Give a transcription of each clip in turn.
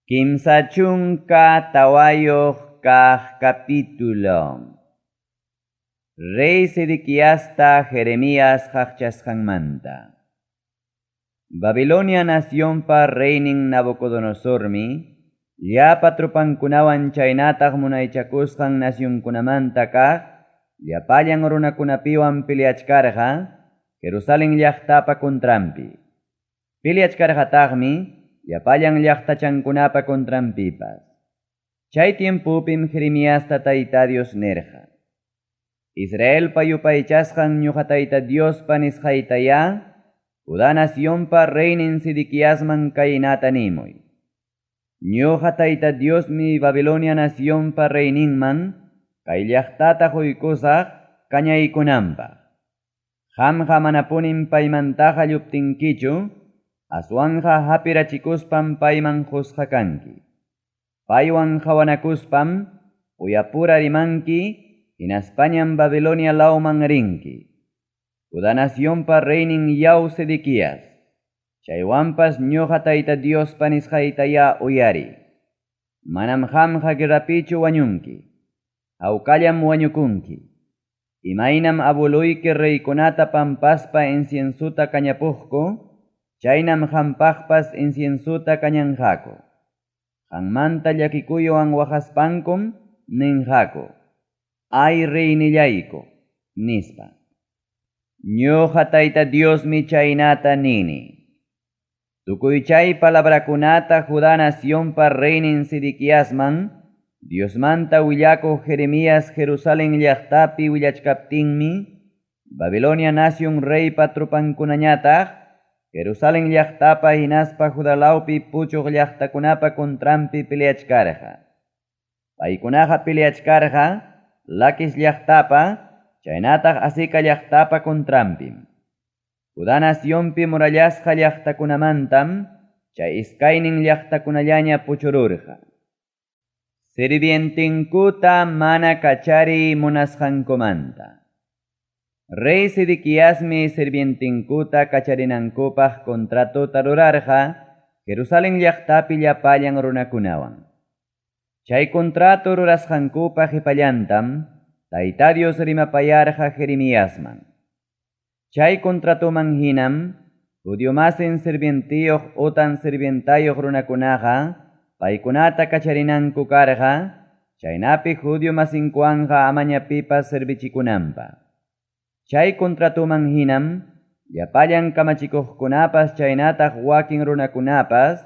34 kaq capítulo. Rey Sedequiasta Jeremías qaqchasqanmanta. Babilonia nacionpa reynin Nabucodonosormi llapa tropankunawan chaynataq munaychakusqan nacionkunamanta kaq llapallan runakunapiwan peleachkarqa Jerusalén llaqtapa contranpi. Peleachkarqataqmi llapallan llaqtachankunapa contranpipas. Chay tiempopim Jeremiasta Tayta Dios nirqa: Israelpa yupaychasqan ñuqa Tayta Diospa nisqaytayá Judá nacionpa reynin Sedequiasman kaynata nimuy: Ñuqa Tayta Diosmi Babilonia nacionpa reyninman kay llaqtata quykusaq kañaykunanpaq. Qamqa manapunim paymantaqa lluptinkichu, aswanqa hapirachikuspam payman qusqa kanki. Paywan qawanakuspam uyapura rimanki, hinaspañam Babilonia lawman rinki. Judá nacionpa reynin yaw Sedequías, chaywanpas ñuqa Tayta Diospa nisqaytayá uyariy. Manam qamqa guerrapichu wañunki, hawkallam wañukunki. Imaynam abueluyki reykunata pampaspa inciensuta kañapuqku, chaynam qampaqpas inciensuta kañanqaku. Qammanta llakikuywan waqaspankum ninqaku: Ay reynillayku, nispa. Ñuqa Tayta Diosmi chaynata nini. Tukuy chay palabrakunata Judá nacionpa reynin Sedequiasman Diosmanta willakuq Jeremías Jerusalén llaqtapi willachkaptinmi, Babilonia nación reypa tropankunañataq Jerusalén llaqtapa hinaspa Judá lawpi puchuq llaqtakunapa contranpi peleachkarqa. Paykunaqa peleachkarqa Laquis llaqtapa chaynataq Azeca llaqtapa contranpim. Judá nacionpi murallasqa llaqtakunamantam chay iskaynin llaqtakunallaña puchururqa. Sirvientinkuta mana kachariy munasqankumanta. Rey Sedequiasmi sirvientinkuta kacharinankupaq contratota rurarqa Jerusalén llaqtapi llapallan runakunawan. Chay contrato rurasqankupa qipallantam Tayta Dios rimapayarqa Jeremiasman. Chay contratoman hinam judiomasin sirvientiyuq utan sirvientayuq runakunaqa paykunata kacharinanku karqa, chaynapi judiomasinkuwanqa amaña pipas servichikunanpaq. Chay contratoman hinam llapallan kamachikuqkunapas chaynataq wakin runakunapas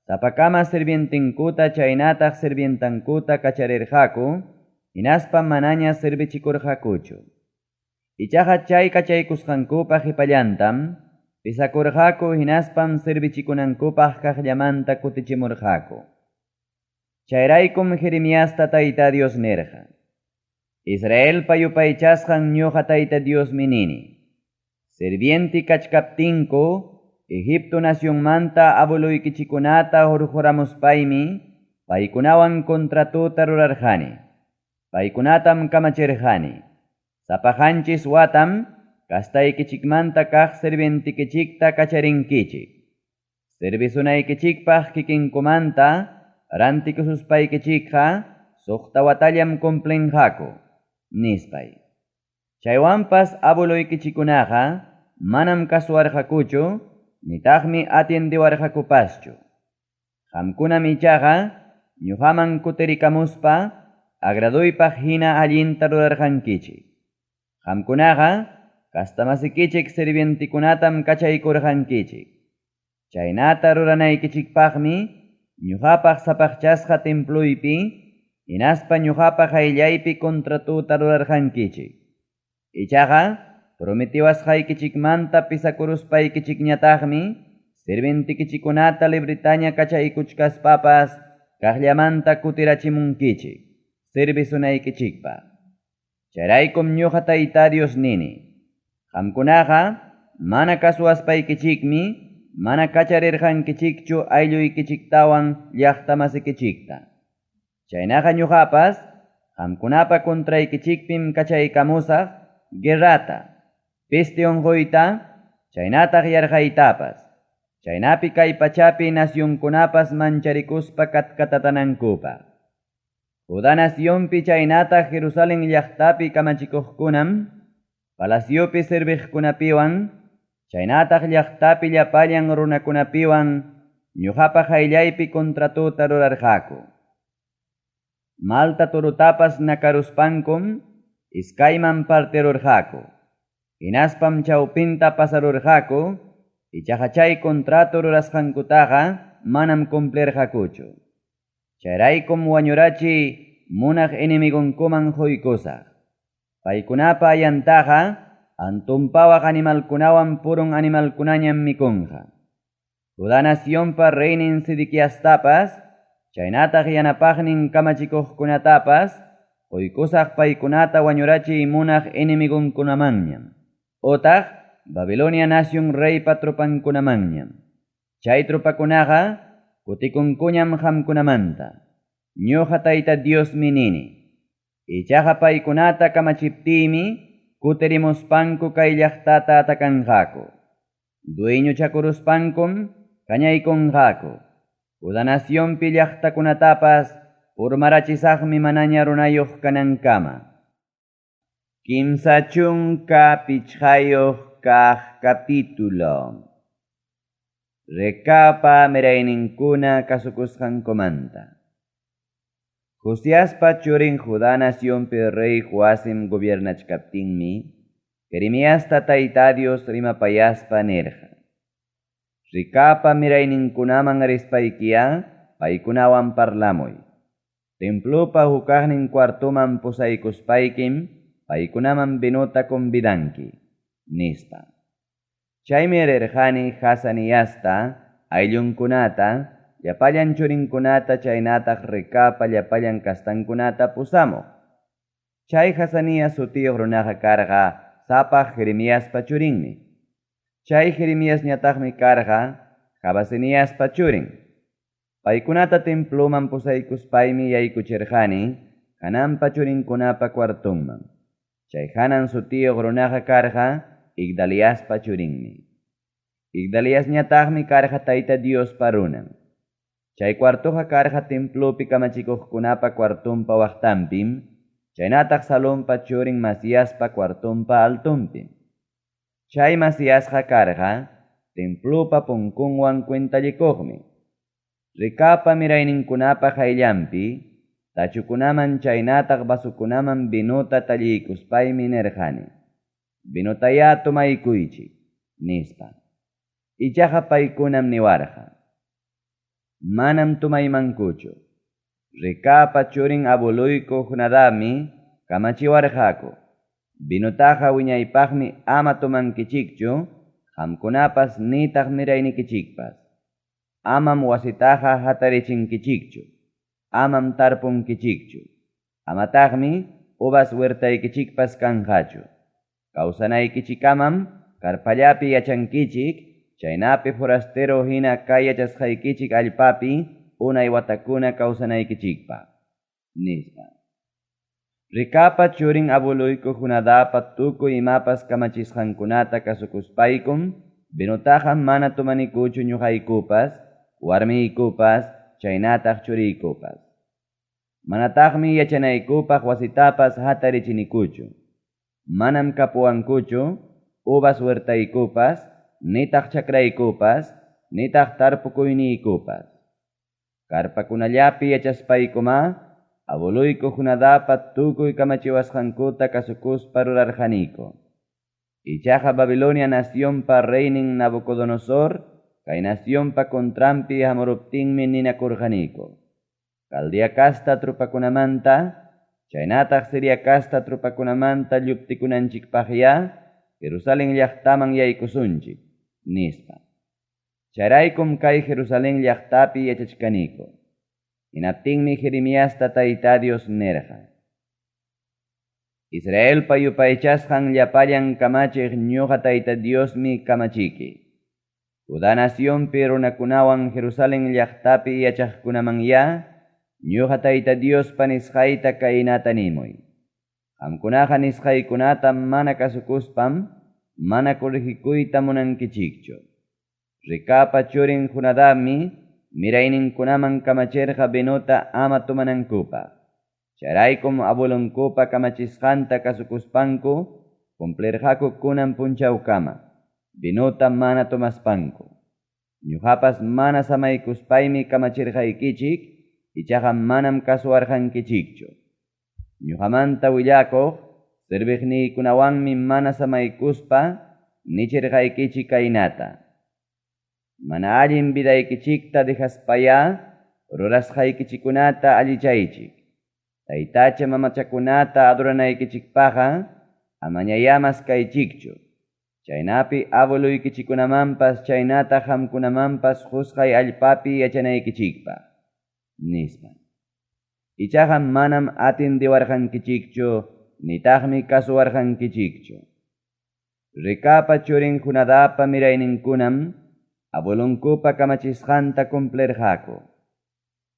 sapakama sirvientinkuta chaynataq sirvientankuta kacharirqaku, hinaspa manaña servichikurqakuchu. Ichaqa chay kachaykusqankupa qipallantam pisakurqaku hinaspam servichikunankupaq kaqllamanta kutichimurqaku. Chayraykum Jeremiasta Tayta Dios nirqa: Israelpa yupaychasqan ñuqa Tayta Diosmi nini: Sirvienti kachkaptinku Egipto nacionmanta abueluykichikkunata hurquramuspaymi paykunawan contratota rurarqani. Paykunatam kamachirqani: Sapa qanchis watam kastaykichikmanta kaq sirvientikichikta kacharinkichik. Servisunaykichikpaq kikinkumanta rantikususpaykichikqa suqta watallam cumplinqaku, nispay. Chaywanpas abueluykichikkunaqa manam kasuwarqakuchu, nitaqmi atiendewarqakupaschu. Qamkunam ichaqa ñuqaman kutirikamuspa agraduypaq hina allinta rurarqankichik. Qamkunaqa kastamasikichik sirvientikunatam kachaykurqankichik. Chaynata ruranaykichikpaqmi ñuqapaq sapaqchasqa templuypi hinaspa ñuqapa qayllaypi contratota rurarqankichik. Ichaqa prometiwasqaykichikmanta pisakuruspaykichikñataqmi sirvientikichikkunata libretaña kachaykuchkaspapas kaqllamanta kutirachimunkichik servisunaykichikpaq. Chayraykum ñuqa Tayta Dios nini: Qamkunaqa mana kasuwaspaykichikmi mana kacharirqankichikchu aylluykichiktawan llaqtamasikichikta. Chaynaqa ñuqapas qamkunapa contraykichikpim kachaykamusaq guerrata, peste unquyta, chaynataq yarqaytapas. Chaynapi kay pachapi nacionkunapas mancharikuspa katkatatanankupaq. Judá nacionpi chaynataq Jerusalén llaqtapi kamachikuqkunam, palaciopi serviqkunapiwan, chaynataq llaqtapi llapallan runakunapiwan ñuqapa qayllaypi contratota rurarqaku. Malta torutapas nakaruspankum iskayman partirurqaku. Hinaspam chawpinta pasarurqaku, ichaqa chay contrato rurasqankutaqa manam cumplirqakuchu. Chayraykum wañurachi munaq enemigonkuman quykusaq. Paykunapa ayantaqa antumpawaq animalkunawan purun animalkunañam mikunqa. Judá nacionpa reynin Sedequiastapas, chaynataq yanapaqnin kamachikuqkunatapas, quykusaq paykunata wañurachi munaq enemigonkunamanñam. Otaq Babilonia nación reypa tropankunamanñam. Chay tropakunaqa kutikunkuñam qamkunamanta. Ñuqa Tayta Diosmi nini. Ichaqa paykunata kamachiptiymi kutirimuspanku kay llaqtata atakanqaku. Dueñochakuruspankum kañaykunqaku. Judá nacionpi llaqtakunatapas urmarachisaqmi manaña runayuq kanankama. 35 kaq capítulo. Recabpa mirayninkuna kasukusqankumanta. Josiaspa churin Judá nacionpi rey Joacim gobiernachkaptinmi, Jeremiasta Tayta Dios rimapayaspa nirqa. Recabpa mirayninkunaman rispaykiya paykunawan parlamuy. Templopa hukaqnin cuartoman pusaykuspaykim paykunaman vinota convidanki, nispa. Chaymi rirqani Jazaniasta, ayllunkunata, llapallan churinkunata chaynataq Recabpa llapallan kastankunata pusamuq. Chay Jazanías sutiyuq runaqa karqa sapaq Jeremiaspa churinmi. Chay Jeremiasñataqmi karqa Jabasiniaspa churin. Paykunata temploman pusaykuspaymi yaykuchirqani Hananpa churinkunapa cuartonman. Chay Hanan sutiyuq runaqa karqa Igdaliaspa churinmi. Igdaliasñataqmi karqa Tayta Diospa runan. Chay cuartoqa karqa templopi kamachikuqkunapa cuartonpa waqtanpim, chaynataq Salompa churin Masiaspa cuartonpa altonpim. Chay Masiasqa karqa templopa punkunwan cuentallikuqmi. Recabpa mirayninkunapa qayllanpi, tachukunaman chaynataq vasokunaman vinota talliykuspaymi nirqani. Vinotayá tomaykuychik, nispa. Ichaqa paykunam niwarqa. Manam tomaymankuchu. Recabpa churin abueluyku Jonadabmi kamachiwarqaku. Vinotaqa wiñaypaqmi ama tomankichikchu, qamkunapas nitaq miraynikichikpas. Amam wasitaqa hatarichinkichikchu, amam tarpunkichikchu. Amataqmi uvas huertaykichikpas kanqachu. Kawsanaykichikamam karpallapi yachankichik, chaynapi forastero hina kay yachasqaykichik allpapi unay watakuna kawsanaykichikpaq, nispa. Recabpa churin abueluyku Jonadabpa tukuy imapas kamachisqankunata kasukuspaykum, vinotaqa mana tomanikuchu ñuqaykupas, warmiykupas, chaynataq churiykupas. Manataqmi yachanaykupaq wasitapas hatarichinikuchu. Manam kapuwankuchu, uvas huertaykupas, nitaq chakraykupas, nitaq tarpukuyniykupas. Karpakunallapi yachaspaykumá, abueluyku Jonadabpa tukuy kamachiwasqankuta kasukuspa rurarqaniku. Ichaqa Babilonia nacionpa reynin Nabucodonosor, kay nacionpa contranpi hamuruptinmi ninakurqaniku. Caldea casta tropakunamanta, chaynataq Siria casta tropakunamanta lluptikunanchikpaqya, Jerusalén llaqtaman yaykusunchik, nispa. Chayraykum kay Jerusalén llaqtapi yachachkaniku. Hinaptinmi Jeremiasta Tayta Dios nirqa. Israelpa yupaychasqan llapallan kamachiq ñuqa Tayta Diosmi kamachiki. Judá nacionpi runakunawan Jerusalén llaqtapi yachaqkunamanya, ñuqa Tayta Diospa nisqayta kaynata nimuy. Qamkunaqa nisqaykunata mana kasukuspam, mana corregikuyta munankichikchu. Recabpa churin Jonadabmi mirayninkunaman kamachirqa vinota ama tomanankupaq. Chayraykum abuelonkupa kamachisqanta kasukuspanku cumplirqaku kunan punchawkama, vinota mana tomaspanku. Ñoqapas mana samaykuspaymi kamachirqaykichik, ichaqa manam kasuwarqankichikchu. Ñoqamanta willakuq serviqniykunawanmi mana samaykuspa nichirqaykichik kaynata: Mana allin vidaykichikta dejaspayá rurasqaykichikkunata allichaychik. Taytacha mamachakunata adoranaykichikpaqqa amañayá maskaychikchu. Chaynapi abueloykichikkunamanpas chaynataq qamkunamanpas qosqay allpapi yachanaykichikpaq, nispa. Ichaqa manam atiendewarqankichikchu nitaqmi kasuwarqankichikchu. Recabpa churin Jonadabpa mirayninkunam abuelonkupa kamachisqanta cumplirqaku.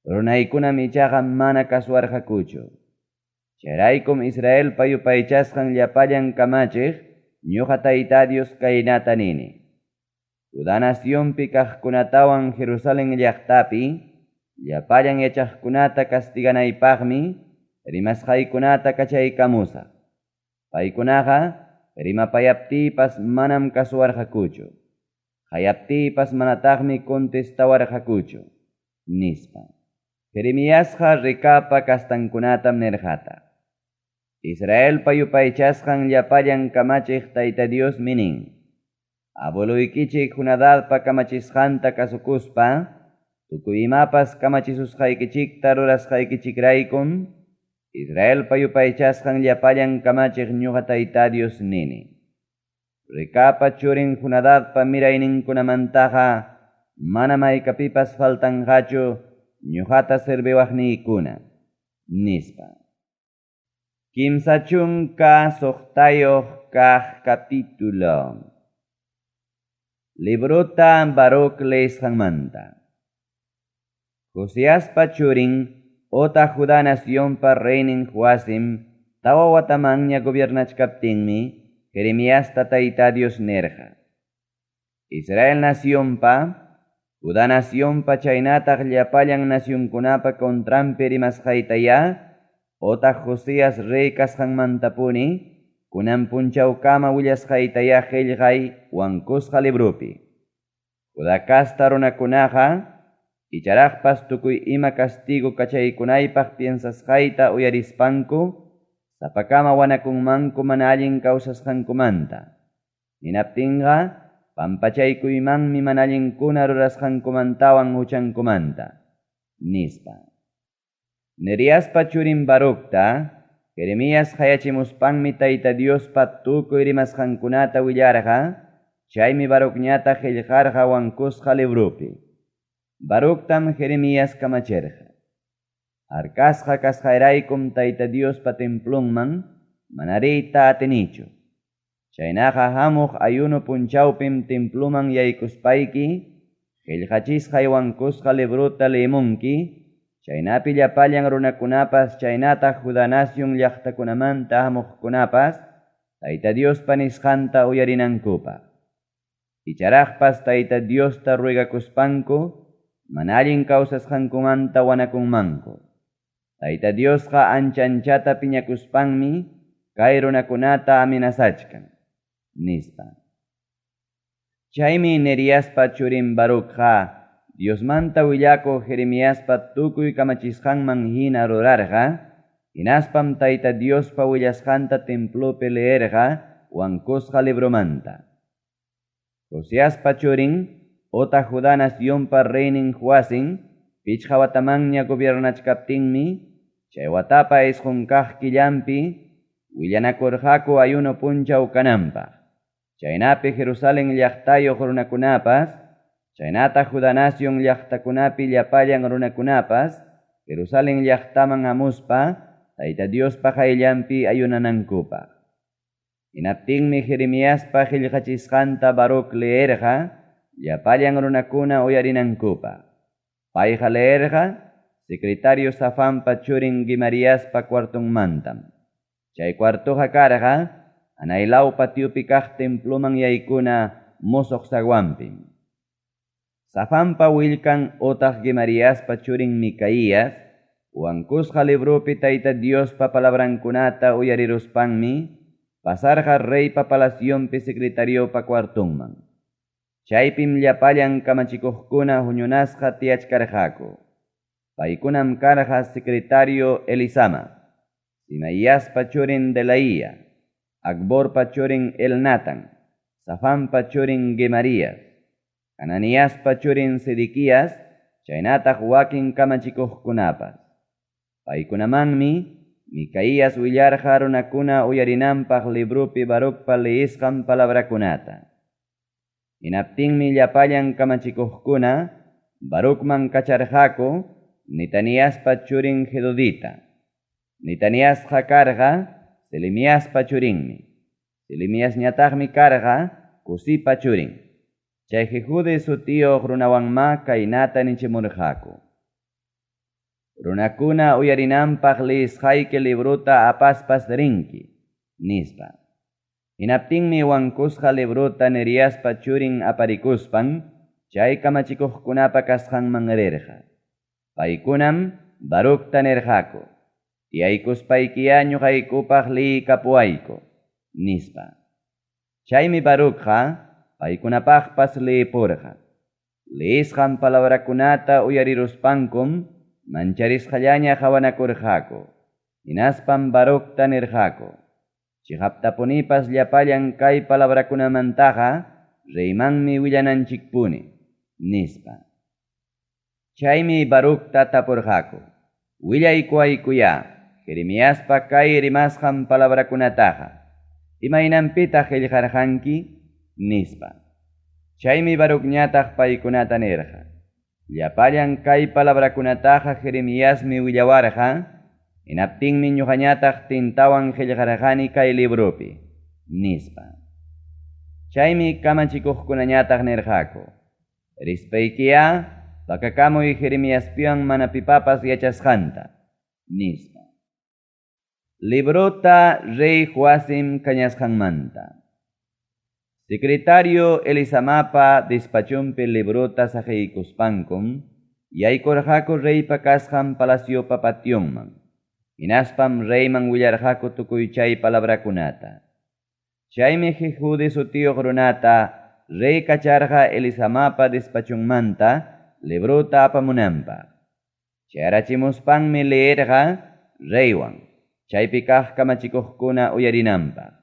Runaykunam ichaqa mana kasuwarqakuchu. Chayraykum Israelpa yupaychasqan llapallan kamachiq ñoqa Tayta Dios kaynata nini: Judá nacionpi kaqkunatawan Jerusalén llaqtapi llapallan yachaqkunata castiganaypaqmi rimasqaykunata kachaykamusaq. Paykunaqa rimapayaptiypas manam kasuwarqakuchu. Qayaptiypas manataqmi contestawarqakuchu, nispa. Jeremiasqa Recabpa castankunatam nirqataq: Israelpa yupaychasqan llapallan kamachiq Tayta Diosmi nin: Abueloykichik Jonadabpa kamachisqanta kasukuspa, tukuy imapas kamachisusqaykichikta rurasqaykichikraykum, Israelpa yupaychasqan llapallan kamachiq ñoqa Tayta Dios nini: Recabpa churin Jonadabpa mirayninkunamantaqa manam haykapipas faltanqachu ñoqata serviwaqniykuna, nispa. 36 kaq capítulo. Librota Baruc leesqanmanta. Josiaspa churin otaq Judá nacionpa reynin Joacim 4 watamanña gobiernachkaptinmi Jeremiasta Tayta Dios nirqa: Israel nacionpa, Judá nacionpa chaynataq llapallan nacionkunapa contranpi rimasqaytayá otaq Josías rey kasqanmantapuni kunan punchawkama willasqaytayá qellqay wankusqa libropi. Judá casta runakunaqa icharaqpas tukuy ima castigo kachaykunaypaq piensasqayta uyarispanku sapakama wanakunmanku mana allin kawsasqankumanta. Hinaptinqa pampachaykuymanmi mana allinkuna rurasqankumantawan huchankumanta, nispa. Neriaspa churin Baructa Jeremías qayachimuspanmi Tayta Diospa tukuy rimasqankunata willarqa, chaymi Barucñataq qellqarqa wankusqa libropi. Baructam Jeremías kamachirqa: Harkasqa kasqayraykum Tayta Diospa templonman mana riyta atinichu. Chaynaqa hamuq ayuno punchawpim temploman yaykuspayki qellqachisqay wankusqa librota leemunki, chaynapi llapallan runakunapas chaynataq Judá nación llaqtakunamanta hamuqkunapas Tayta Diospa nisqanta uyarinankupaq. Icharaqpas Tayta Diosta ruegakuspanku mana allin kawsasqankumanta wanakunmanku. Tayta Diosqa ancha anchata piñakuspanmi kay runakunata amenazachkan, nispa. Chaymi Neriaspa churin Barucqa Diosmanta willakuq Jeremiaspa tukuy kamachisqanman hina rurarqa, hinaspam Tayta Diospa willasqanta templopi leerqa wankusqa libromanta. Josiaspa churin otaq Judá nacionpa reynin Joacim 5 watamanña gobiernachkaptinmi, chay watapa 9 kaq killanpi willanakurqaku ayuno punchaw kananpaq. Chaynapi Jerusalén llaqtayuq runakunapas, chaynataq Judá nación llaqtakunapi llapallan runakunapas, Jerusalén llaqtaman hamuspa Tayta Diospa qayllanpi ayunanankupaq. Hinaptinmi Jeremiaspa qillqachisqanta Baruc leerqa llapallan runakuna uyarinankupaq. Payqa leerqa secretario Safanpa churin Gemariaspa cuartonmantam. Chay cuartoqa karqa anaylaw patiopi kaq temploman yaykuna mosoq zaguanpim. Safanpa willkan otaq Gemariaspa churin Micaías, wankusqa libropi Tayta Diospa palabrankunata uyariruspanmi pasarqa reypa palacionpi secretariopa cuartonman. Chaypim llapallan kamachikuqkuna huñunasqa tiyachkarqaku. Paykunam karqa secretario Elisama, Simaiaspa churin Delaía, Acborpa churin Elnatan, Safanpa churin Gemarías, Hananiaspa churin Sedequías, chaynataq wakin kamachikuqkunapas. Paykunamanmi Micaías willarqa runakuna uyarinanpaq libropi Barucpa leesqan palabrakunata. Hinaptinmi llapallan kamachikuqkuna Barucman kacharqaku Netaniaspa churin Jedodita. Netaniasqa karqa Selemiaspa churinmi. Selemiasñataqmi karqa Cusipa churin. Chay Jehude sutiyuq runawanmá kaynata nichimurqaku: Runakuna uyarinanpaq leesqayki librota apaspas rinki, nispa. Hinaptinmi wankusqa librota Neriaspa churin aparikuspan chay kamachikuqkunapa kasqanman rirqa. Paykunam Baructa nirqaku: Tiyaykuspaykiyá ñuqaykupaq leeykapuwayku, nispa. Chaymi Barucqa paykunapaqpas leepurqa. Leesqan palabrakunata uyariruspankum mancharisqallaña qawanakurqaku. Hinaspam Baructa nirqaku: Chiqaptapunipas llapallan kay palabrakunamantaqa reymanmi willananchikpuni, nispa. Chaymi Baructa tapurqaku: Willaykuwaykuyá Jeremiaspa kay rimasqan palabrakunataqa, imaynanpitaq qellqarqanki? Nispa. Chaymi Barucñataq paykunata nirqa: Llapallan kay palabrakunataqa Jeremiasmi willawarqa, hinaptinmi ñuqañataq tintawan qellqarqani kay libropi, nispa. Chaymi kamachikuqkunañataq nirqaku: Rispaykiyá pakakamuy Jeremiaspiwan mana pipapas yachasqanta, nispa. Librota rey Joacim kañasqanmanta. Secretario Elisamapa despachonpi librota saqiykuspankum yaykurqaku reypa kasqan palaciopa pationman. Hinaspam reyman willarqaku tukuy chay palabrakunata. Chaymi Jehude sutiyuq runata rey kacharqa Elisamapa despachonmanta librota apamunanpaq. Chayarachimuspanmi leerqa reywan, chaypi kaq kamachikuqkuna uyarinanpaq.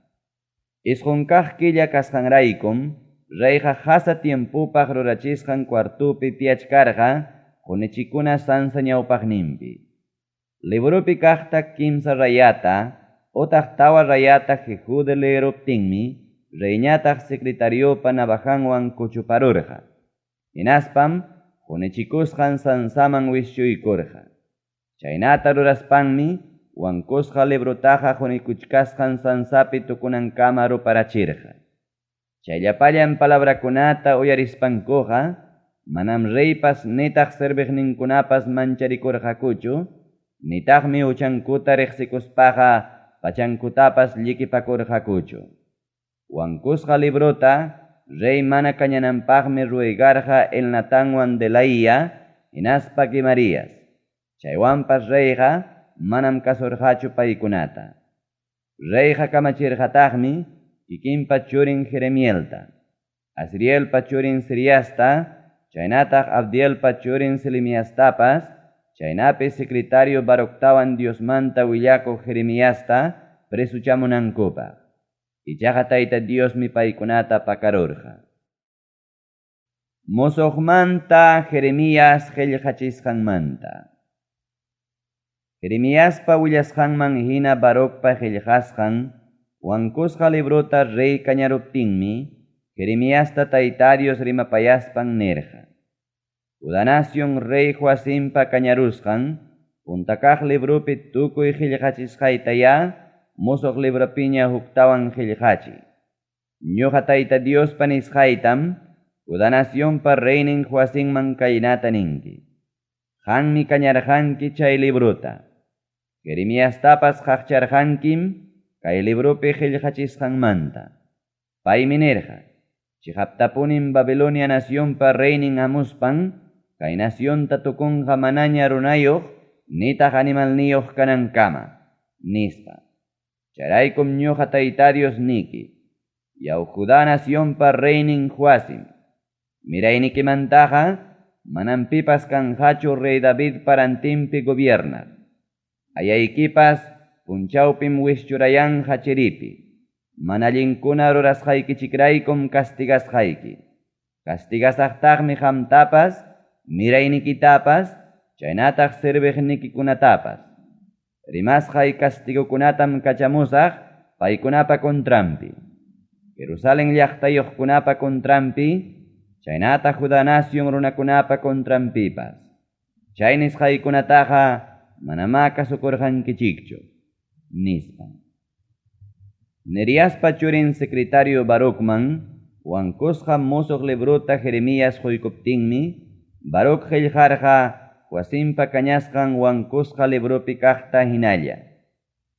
Isqun kaq killa kasqanraykum reyqa qasa tiempopaq rurachisqan cuartopi tiyachkarqa qunichikuna sansa ñawpaqninpi. Libropi kaqta kimsa rayata otaq tawa rayata Jehude leeruptinmi reyñataq secretariopa navajanwan kuchuparurqa. Hinaspam qunichikusqan sansaman wischuykurqa. Chaynata ruraspanmi wankusqa librotaqa qunikuchkasqan sansapi tukunankama ruparachirqa. Chay llapallan palabrakunata uyarispankuqa manam reypas nitaq serviqninkunapas mancharikurqakuchu, nitaqmi huchankuta riqsikuspaqa pachankutapas llikipakurqakuchu. Wankusqa librota rey mana kañananpaqmi ruegarqa Elnatanwan Delaía hinaspa Gemarías. Chaywanpas reyqa manam kasurqachu paykunata. Reyqa kamachirqataqmi kikinpa churin Jeremielta, Asrielpa churin Siriasta, chaynataq Abdielpa churin Selemiastapas, chaynapi secretario Baructawan Diosmanta willakuq Jeremiasta presuchamunankupaq. Ichaqa Tayta Diosmi paykunata pakarurqa. Mosoqmanta Jeremías qillqachisqanmanta. Jeremiaspa willasqanman hina Barucpa qillqasqan wankusqa librota rey kañaruptinmi Jeremiasta Tayta Dios rimapayaspan nirqa: Judá nación rey Joacimpa kañarusqan punta kaq libropi tukuy qillqachisqaytayá mosoq libropiña huktawan qillqachiy. Ñuqa Tayta Diospa nisqaytam Judá nacionpa reynin Joacimman kaynata ninki: Qanmi kañarqanki chay librota. Jeremiastapas qaqcharqankim kay libropi qillqachisqanmanta. Paymi nirqa: Cheqaptapunim Babilonia nacionpa reynin hamuspan kay nacionta tukunqa manaña runayuq nitaq animalniyuq kanankama, nispa. Chayraykum ñoqa Tayta Dios niki, Yaw Judá nacionpa reynin Joacim, miraynikimantaqa manam pipas kanqachu rey Davidpa rantinpi gobiernaq. Ayaykipas punchawpim wischurayanqa chiripi. Mana allinkuna rurasqaykichikraykum castigasqayki. Castigasaqtaqmi qamtapas, miraynikitapas, chaynataq serviqnikikunatapas. Rimasqay castigokunatam kachamusaq paykunapa contranpi. Jerusalén llaqtayuqkunapa contranpi, chaynataq Judá nación runakunapa contranpipas. Chay nisqaykunataqa manamá kasukurqankichikchu, nispa. Neriaspa churin secretario Barucman wankusqa musuq librota Jeremías quykuptinmi, Baruc qillqarqa Joacimpa kañasqan wankusqa libropi kaqta hinalla.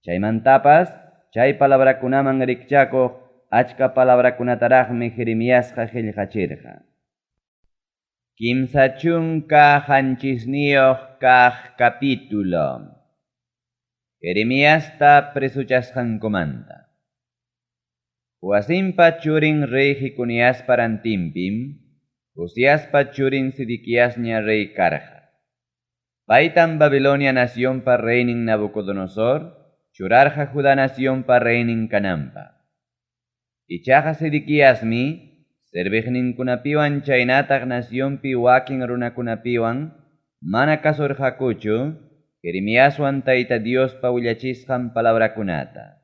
Chaymantapas chay palabrakunaman rikchakuq achka palabrakunataraqmi Jeremiasqa qillqachirqa. 37 kaq capítulo. Jeremiasta presochasqankumanta. Joacimpa churin rey Jeconiaspa rantinpim, Josiaspa churin Sedequiasña rey karqa. Paytam Babilonia nacionpa reynin Nabucodonosor churarqa Judá nacionpa reynin kananpaq. Ichaqa Sedequiasmi serviqninkunapiwan chaynataq nacionpi wakin runakunapiwan mana kasurqakuchu Jeremiaswan Tayta Diospa willachisqan palabrakunata.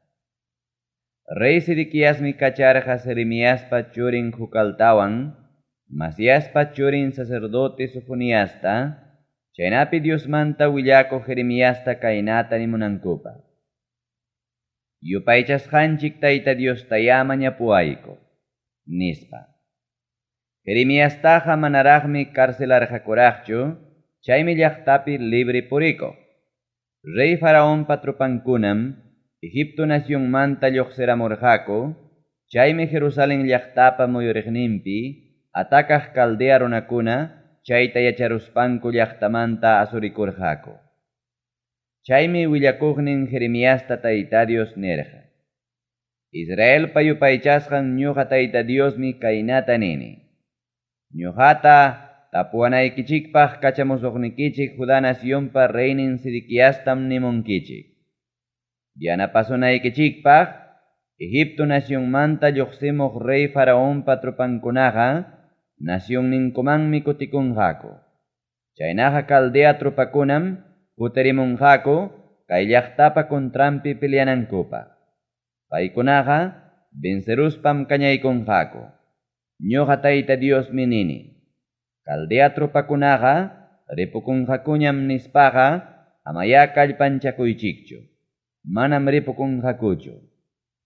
Rey Sedequiasmi kacharqa Jeremiaspa churin Jucaltawan, Masiaspa churin sacerdote Sofoniasta, chaynapi Diosmanta willakuq Jeremiasta kaynata nimunankupaq. Yupaychasqanchik Tayta Diostayá mañapuwayku, nispa. Jeremiastaqa manaraqmi carcelarqakuraqchu, chaymi llaqtapi libre purikuq. Rey Faraonpa tropankunam Egipto nacionmanta lluqsiramurqaku, chaymi Jerusalén llaqtapa muyuriqninpi atakaq Caldea runakuna chayta yacharuspanku llaqtamanta asurikurqaku. Chaymi willakuqnin Jeremiasta Tayta Dios nirqa: Israelpa yupaychasqan ñuqa Tayta Diosmi kaynata nini. Ñuqata tapuwanaykichikpaq kachamusuqnikichik Judá nacionpa reynin Sedequiastam nimunkichik. Yanapasunaykichikpaq Egipto nacionmanta lluqsimuq rey Faraonpa tropankunaqa nacionninkumanmi kutikunqaku. Chaynaqa Caldea tropakunam kutirimunqaku kay llaqtapa contranpi peleanankupaq. Paykunaqa venceruspam kañaykunqaku. Ñuqa Tayta Diosmi nini. Caldea tropakunaqa ripukunqakuñam nispaqa amayá kallpanchakuychikchu. Manam ripukunqakuchu.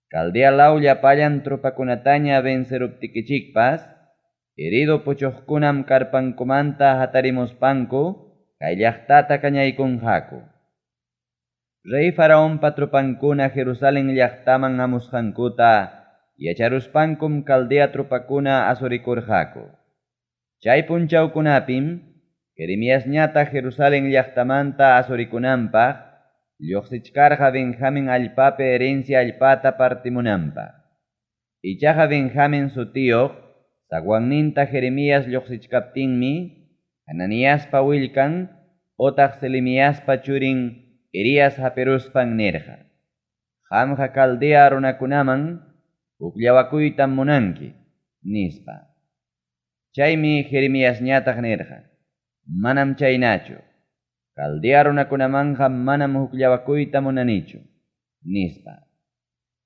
Caldea law llapallan tropakunataña venceruptikichikpas, herido puchuqkunam karpankumanta hatarimuspanku kay llaqtata kañaykunqaku. Rey Faraonpa tropankuna Jerusalén llaqtaman hamusqankuta yacharuspankum Caldea tropakuna asurikurqaku. Chay punchawkunapim Jeremiasñataq Jerusalén llaqtamanta asurikunanpaq lluqsichkarqa Benjamín allpapi herencia allpata partimunanpaq. Ichaqa Benjamín sutiyuq zaguanninta Jeremías lluqsichkaptinmi Hananiaspa willkan otaq Selemiaspa churin Irías hapiruspan nirqa: Qamqa Caldea runakunaman hukllawakuytam munanki, nispa. Chaymi Jeremiasñataq nirqa: Manam chaynachu. Caldea runakunamanqa manam hukllawakuyta munanichu, nispa.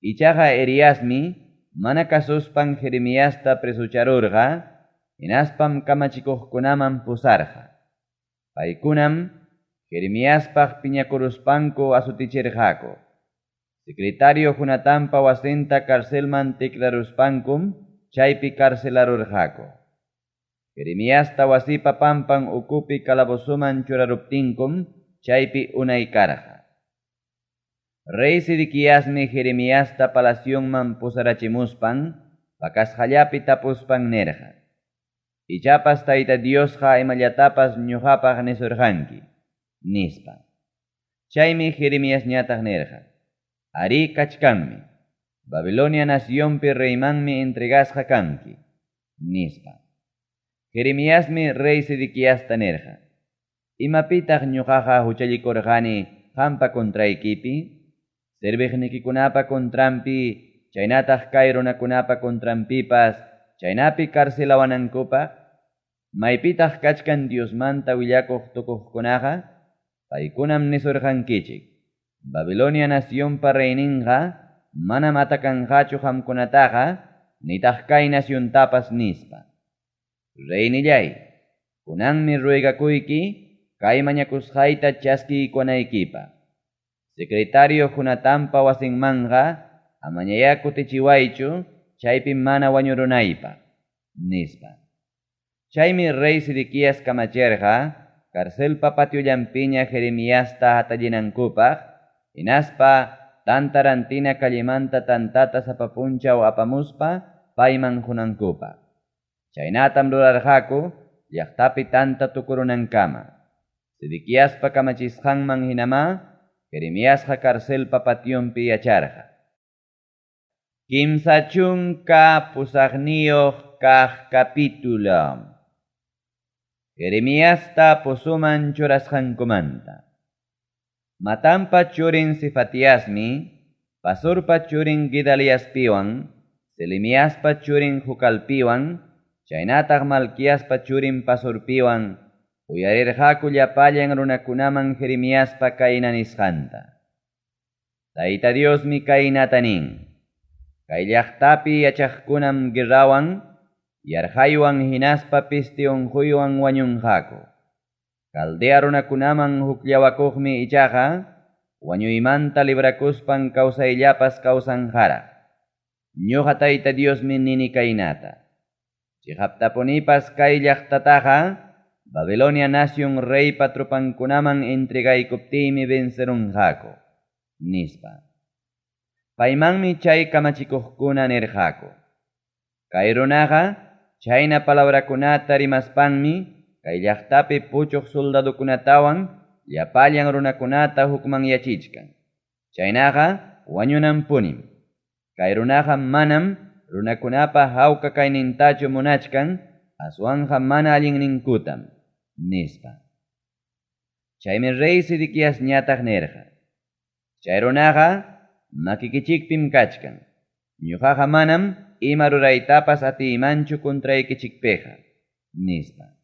Ichaqa Eriasmi mana kasuspan Jeremiasta presocharurqa, hinaspam kamachikuqkunaman pusarqa. Paykunam Jeremiaspaq piñakuruspanku asutichirqaku. Secretario Jonatanpa wasinta carcelman tikraruspankum chaypi carcelarurqaku. Jeremiasta wasipa pampan ukupi calabozoman churaruptinkum chaypi unay karqa. Rey Sedequiasmi Jeremiasta palacionman pusarachimuspan pakasqallapi tapuspan nirqa, Ichapas Tayta Diosqa imallatapas ñoqapaq nisurqanki, nispa. Chaymi Jeremiasñataq nirqa, Arí, kachkanmi. Babilonia nacionpi reymanmi entregasqa kanki, nispa. Jeremiasmi rey Sedequiasta nirqa, Imapitaq ñoqaqa huchallikurqani qampa contraykipi, serviqnikikunapa contranpi chaynataq kay runakunapa contranpipas chaynapi carcelawanankupaq? Maypitaq kachkan Diosmanta willakuq tukuqkunaqa? Paykunam nisurqankichik, Babilonia nacionpa reyninqa manam atacanqachu qamkunataqa nitaq kay naciontapas, nispa. Reynilláy, kunanmi ruegakuyki kay mañakusqayta chaskiykuwanaykipaq. Secretario Jonatanpa wasinmanqa amañayá kutichiwaychu chaypi mana wañurunaypaq, nispa. Chaymi rey Sedequías kamachirqa carcelpa patiollanpiña Jeremiasta hatallinankupaq, hinaspa tanta rantina callemanta tantata sapa punchaw apamuspa payman qonankupaq. Chaynatam rurarqaku llaqtapi tanta tukurunankama. Sedequiaspa kamachisqanman hinamá Jeremiasqa carcelpa pationpi yacharqa. 38 kaq capítulo. Jeremiasta pozoman churasqankumanta. Matanpa churin Sefatiasmi, Pasurpa churin Gedaliaspiwan, Selemiaspa churin Jucalpiwan, chaynataq Malquiaspa churin Pasurpiwan, uyarirqaku llapallan runakunaman Jeremiaspa kayna nisqanta. Tayta Diosmi kaynata nin: Kay llaqtapi yachaqkunam guerrawan, yarqaywan hinaspa peste unquywan wañunqaku. Caldea runakunaman hukllawakuqmi ichaqa wañuymanta librakuspan kawsayllapas kawsanqaraq. Ñuqa Tayta Diosmi nini kaynata: Cheqaptapunipas kay llaqtataqa Babilonia nacion reypa tropankunaman entregaykuptiymi vencerunqaku, nispa. Paymanmi chay kamachikuqkuna nirqaku: Kay runaqa chayna palabrakunata rimaspanmi kay llaqtapi puchuq soldadokunatawan llapallan runakunata hukmanyachichkan. Chaynaqa wañunanpunim. Kay runaqa manam runakunapa hawka kaynintachu munachkan, aswanqa mana allinninkutam, nispa. Chaymi rey Sedequiasñataq nirqa: Chay runaqa makikichikpim kachkan. Ñuqaqa manam ima ruraytapas atiymanchu contraykichikpiqa, nispa.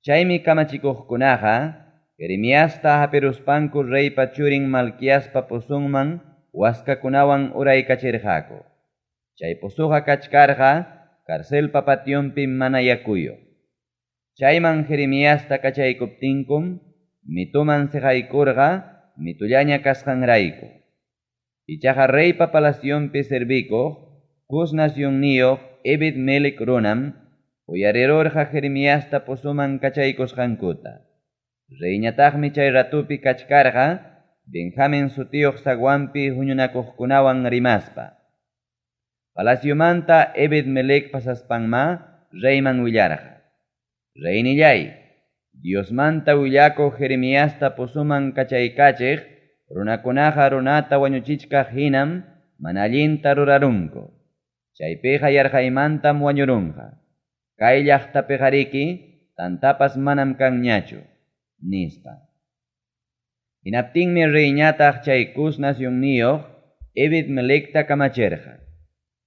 Chaymi kamachikuqkunaqa Jeremiasta hapiruspanku reypa churin Malquiaspa pozonman waskakunawan uraykachirqaku. Chay pozoqa kachkarqa carcelpa pationpi mana yakuyuq. Chayman Jeremiasta kachaykuptinkum mituman seqaykurqa mitullaña kasqanrayku. Ichaqa reypa palacionpi servikuq Cus nacionniyuq Ebed-melec runam uyarirurqa Jeremiasta pozoman kachaykusqankuta. Reyñataqmi chay ratupi kachkarqa Benjamin sutiyuq zaguanpi huñunakuqkunawan rimaspa. Palaciomanta Ebed-melec pasaspanmá reyman willarqa: Reynilláy, Diosmanta willakuq Jeremiasta pozoman kachaykachiq runakunaqa runata wañuchichkaq hinam mana allinta rurarunku. Chaypiqa yarqaymantam wañurunqa. Kay llaqtapiqariki tantapas manam kanñachu, nispa. Hinaptinmi reyñataq chay Cus nacionniyuq Ebed-melecta kamachirqa: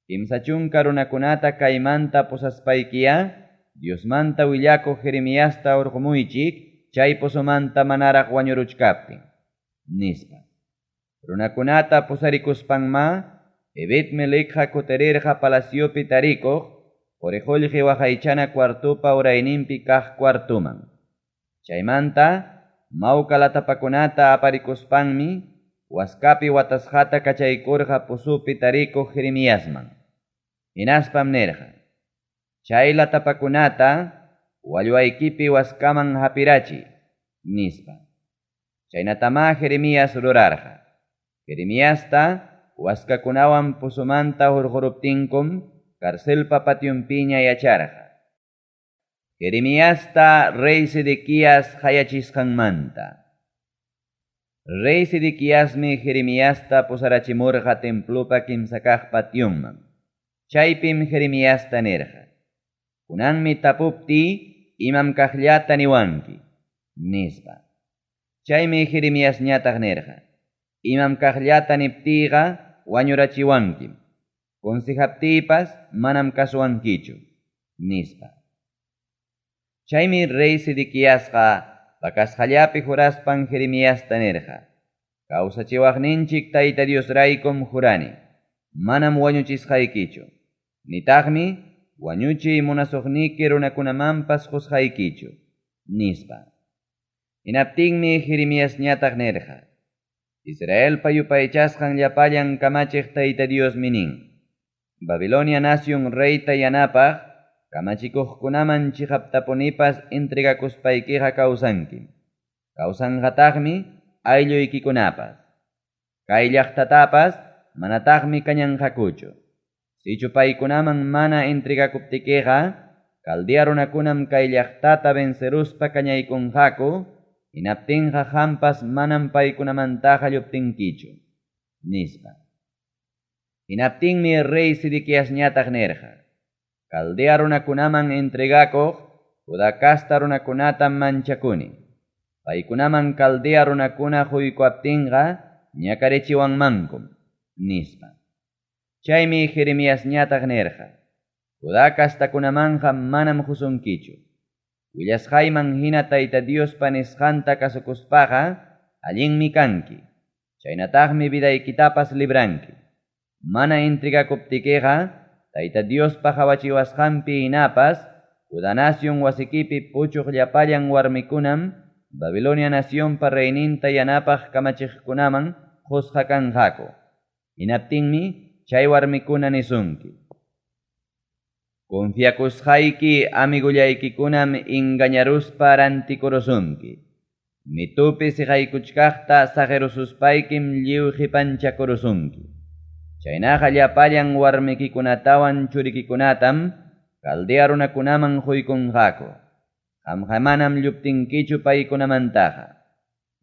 30 runakunata kaymanta pusaspaykiyá Diosmanta willakuq Jeremiasta hurqumuychik chay pozomanta manaraq wañuruchkaptin, nispa. Runakunata pusarikuspanmá Ebed-melecqa kutirirqa palaciopi tarikuq qori-qollqe waqaychana cuartopa urayninpi kaq cuartoman. Chaymanta mawka latapakunata aparikuspanmi waskapi watasqata kachaykurqa pozopi tarikuq Jeremiasman. Hinaspam nirqa: Chay latapakunata wallwaykipi waskaman hapirachiy, nispa. Chaynatamá Jeremías rurarqa. Jeremiasta waskakunawan pozomanta hurquruptinkum carcelpa pationpiña yacharqa. Jeremiasta rey Sedequías qayachisqanmanta. Rey Sedequiasmi Jeremiasta pusarachimurqa templopa kimsa kaq pationman. Chaypim Jeremiasta nirqa: Kunanmi tapuptiy imam kaqllata niwanki, nispa. Chaymi Jeremiasñataq nirqa: Imam kaqllata niptiyqa wañurachiwankim. Consejaptiypas manam kasuwankichu, nispa. Chaymi rey Sedequiasqa pakasqallapi juraspan Jeremiasta nirqa: Kawsachiwaqninchik Tayta Diosraykum jurani, manam wañuchisqaykichu, nitaqmi wañuchiy munasuqniki runakunamanpas qusqaykichu, nispa. Hinaptinmi Jeremiasñataq nirqa: Israelpa yupaychasqan llapallan kamachiq Tayta Diosmi nin: Babilonia nacion reyta yanapaq kamachikuqkunaman chiqaptapunipas entregakuspaykiqa kawsankim. Kawsanqataqmi aylluykikunapas. Kay llaqtatapas manataqmi kañanqakuchu. Sichu paykunaman mana entregakuptikiqa, Caldea runakunam kay llaqtata venceruspa kañaykunqaku, hinaptinqa qampas manam paykunamantaqa lluptinkichu, nispa. Hinaptinmi rey Sedequiasñataq nirqa: Caldea runakunaman entregakuq Judá casta runakunatam manchakuni. Paykunaman Caldea runakuna quykuaptinqa ñakarichiwanmankum, nispa. Chaymi Jeremiasñataq nirqa: Judá castakunamanqa manam qusunkichu. Willasqayman hina Tayta Diospa nisqanta kasukuspaqa allinmi kanki. Chaynataqmi vidaykitapas libranki. Mana entregakuptikiqa Tayta Diospa qawachiwasqanpi hinapas Judá nacion wasikipi puchuq llapallan warmikunam Babilonia nacionpa reyninta yanapaq kamachiqkunaman qusqa kanqaku. Hinaptinmi chay warmikuna nisunki: Confiakusqayki amigollaykikunam engañaruspa rantikurusunki. Mitupi siqaykuchkaqta saqerususpaykim lliw qipanchakurusunki. Chaynaqa llapallan warmikikunatawan churikikunatam Caldea runakunaman quykunqaku. Qamqa manam lluptinkichu paykunamantaqa.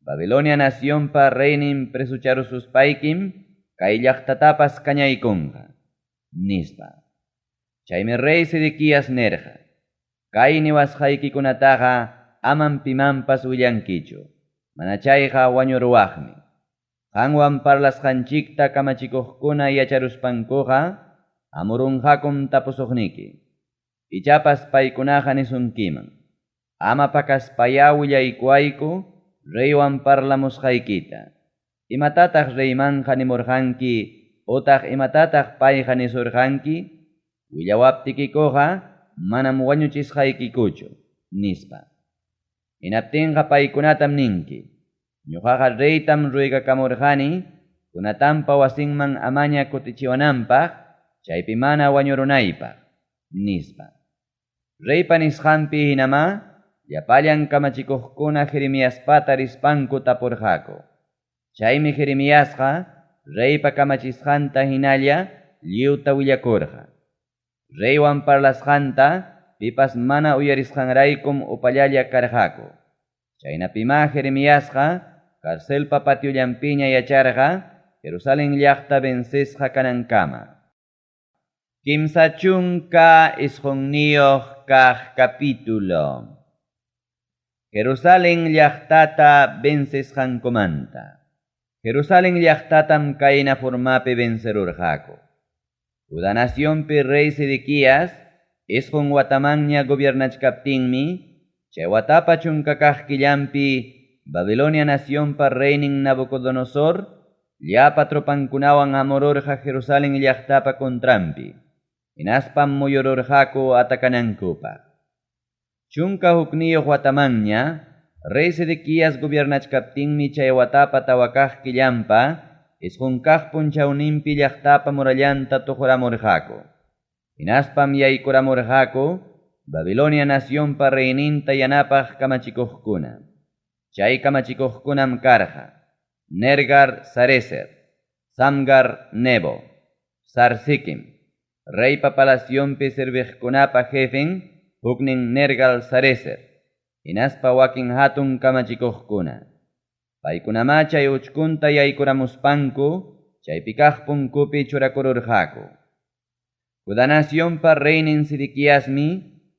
Babilonia nacionpa reynin presocharususpaykim kay llaqtatapas kañaykunqa, nispa. Chaymi rey Sedequías nirqa: Kay niwasqaykikunataqa amam pimanpas willankichu, mana chayqa wañuruwaqmi. Qanwan parlasqanchikta kamachikuqkuna yacharuspankuqa hamurunqakum tapusuqniki. Ichapas paykunaqa nisunkiman: Ama pakaspayá willaykuwayku reywan parlamusqaykita. Imatataq reymanqa nimurqanki otaq imatataq payqa nisurqanki? Willawaptikikuqa manam wañuchisqaykikuchu, nispa. Hinaptinqa paykunatam ninki: Ñuqaqa reytam ruegakamurqani Jonatanpa wasinman amaña kutichiwananpaq, chaypi mana wañurunaypaq, nispa. Reypa nisqanpi hinamá llapallan kamachikuqkuna Jeremiaspata rispanku tapurqaku. Chaymi Jeremiasqa reypa kamachisqanta hinalla lliwta willakurqa. Reywan parlasqanta pipas mana uyarisqanraykum upallalla karqaku. Chaynapimá Jeremiasqa carcelpa patiollanpiña yacharqa Jerusalén llaqta vencesqa kanankama. 39 kaq capítulo. Jerusalén llaqtata vencesqankumanta. Jerusalén llaqtatam kayna formapi vencerurqaku. Judá nacionpi rey Sedequías 9 watamanña gobiernachkaptinmi, chay watapa 10 kaq killanpi Babilonia nacionpa reynin Nabucodonosor llapa tropankunawan hamururqa Jerusalén llaqtapa contranpi, hinaspam muyururqaku atakanankupaq. 11 watamanña rey Sedequías gobiernachkaptinmi chay watapa 4 kaq killanpa 9 kaq punchawninpi llaqtapa murallanta tuquramurqaku. Hinaspam yaykuramurqaku Babilonia nacionpa reyninta yanapaq kamachikuqkuna. Chay kamachikuqkunam karqa Nergar Sarecer, Samgar Nebo, Sarsikim, reypa palacionpi serviqkunapa jefen huknin Nergal Sarezer, hinaspa wakin hatun kamachikuqkuna. Paykunamá chay uchkunta yaykuramuspanku chaypi kaq punkupi churakururqaku. Judá nacionpa reynin Sedequiasmi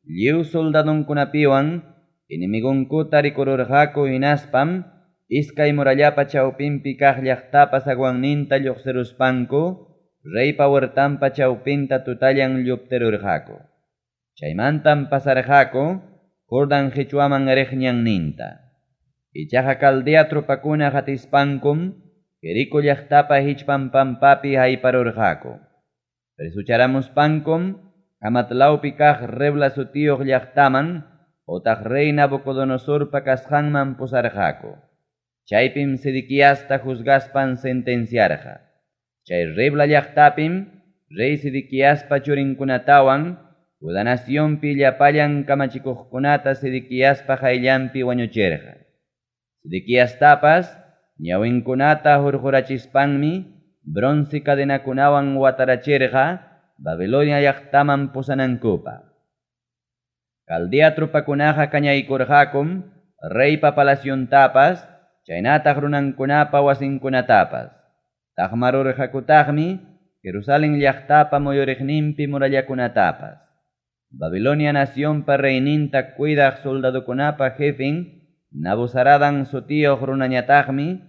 lliw soldadonkunapiwan enemigonkuta rikururqaku hinaspam iskay murallapa chawpinpi kaq llaqtapa zaguanninta lluqsiruspanku reypa huertanpa chawpinta tutallan lluptirurqaku. Chaymantam pasarqaku Jordán qichwaman riq ñanninta. Ichaqa Caldea tropakuna qatispankum Jericó llaqtapa hichpan pampapi hayparurqaku. Presucharamuspankum Hamat lawpi kaq Rebla sutiyuq llaqtaman otaq rey Nabucodonosorpa kasqanman pusarqaku. Chaypim Sedequiasta juzgaspan sentenciarqa. Chay Rebla llaqtapim rey Sedequiaspa churinkunatawan Judá nacionpi llapallan kamachikuqkunata Sedequiaspa qayllanpi wañuchirqa. Sedequiastapas ñawinkunata hurqurachispanmi bronce cadenakunawan watarachirqa Babilonia llaqtaman pusanankupaq. Caldea tropakunaqa kañaykurqakum reypa palaciontapas chaynataq runankunapa wasinkunatapas. Taqmarurqakutaqmi Jerusalén llaqtapa muyuriqninpi murallakunatapas. Babilonia nacionpa reyninta cuidaq soldadokunapa jefen Nabuzaradan sutiyuq runañataqmi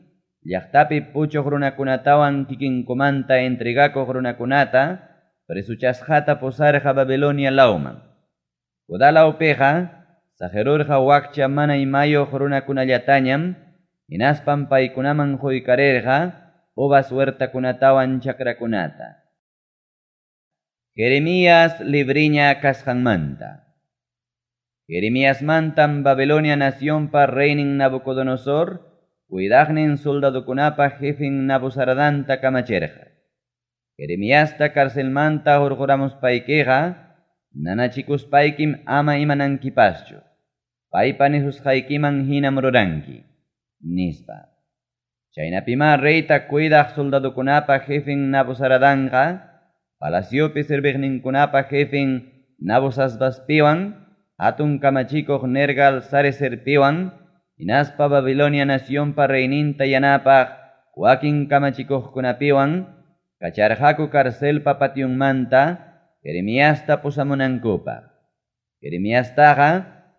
llaqtapi puchuq runakunatawan kikinkumanta entregakuq runakunata presuchasqata pusarqa Babilonia lawman. Judá lawpiqa saqirurqa wakcha mana imayuq runakunallatañam hinaspam paykunaman quykarirqa uvas huertakunatawan chakrakunata. Jeremías libriña kasqanmanta. Jeremiasmantam Babilonia nacionpa reynin Nabucodonosor, cuidaqnin soldadokunapa jefen Nabuzaradanta kamachirqa. Jeremiasta carcelmanta hurquramuspaykiqa nanachikuspaykim ama imanankipaschu. Paypa nisusqaykiman hinam ruranki, nispa. Chaynapimá reyta cuidaq soldadokunapa jefen Nabuzaradanqa, palaciopi serviqninkunapa jefen Nabuzasbaspiwan, hatun kamachikuq Nergal Sarecerpiwan, hinaspa Babilonia nacionpa reyninta yanapaq wakin kamachikuqkunapiwan, kacharqaku carcelpa pationmanta Jeremiasta pusamunankupaq. Jeremiastaqa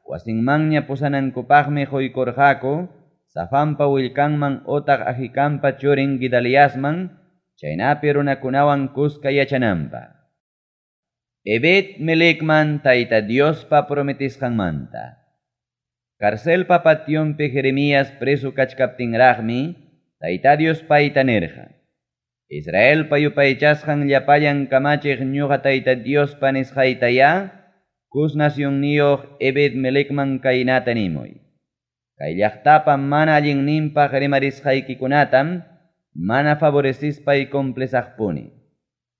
wasinmanña pusanankupaqmi quykurqaku Safanpa willkanman otaq Ahikampa churin Gedaliasman, chaynapi runakunawan kuska yachananpaq. Ebed Melecman Tayta Diospa prometisqanmanta. Carcelpa pationpi Jeremías preso kachkaptinraqmi Tayta Dios payta nirqa: Israelpa yupaychasqan llapallan kamachiq ñuqa Tayta Diospa nisqaytayá Cus nacionniyuq Ebed Melecman kaynata nimuy: Kay llaqtapa mana allinninpaq rimarisqaykikunatam mana favorecispay cumplisaqpuni.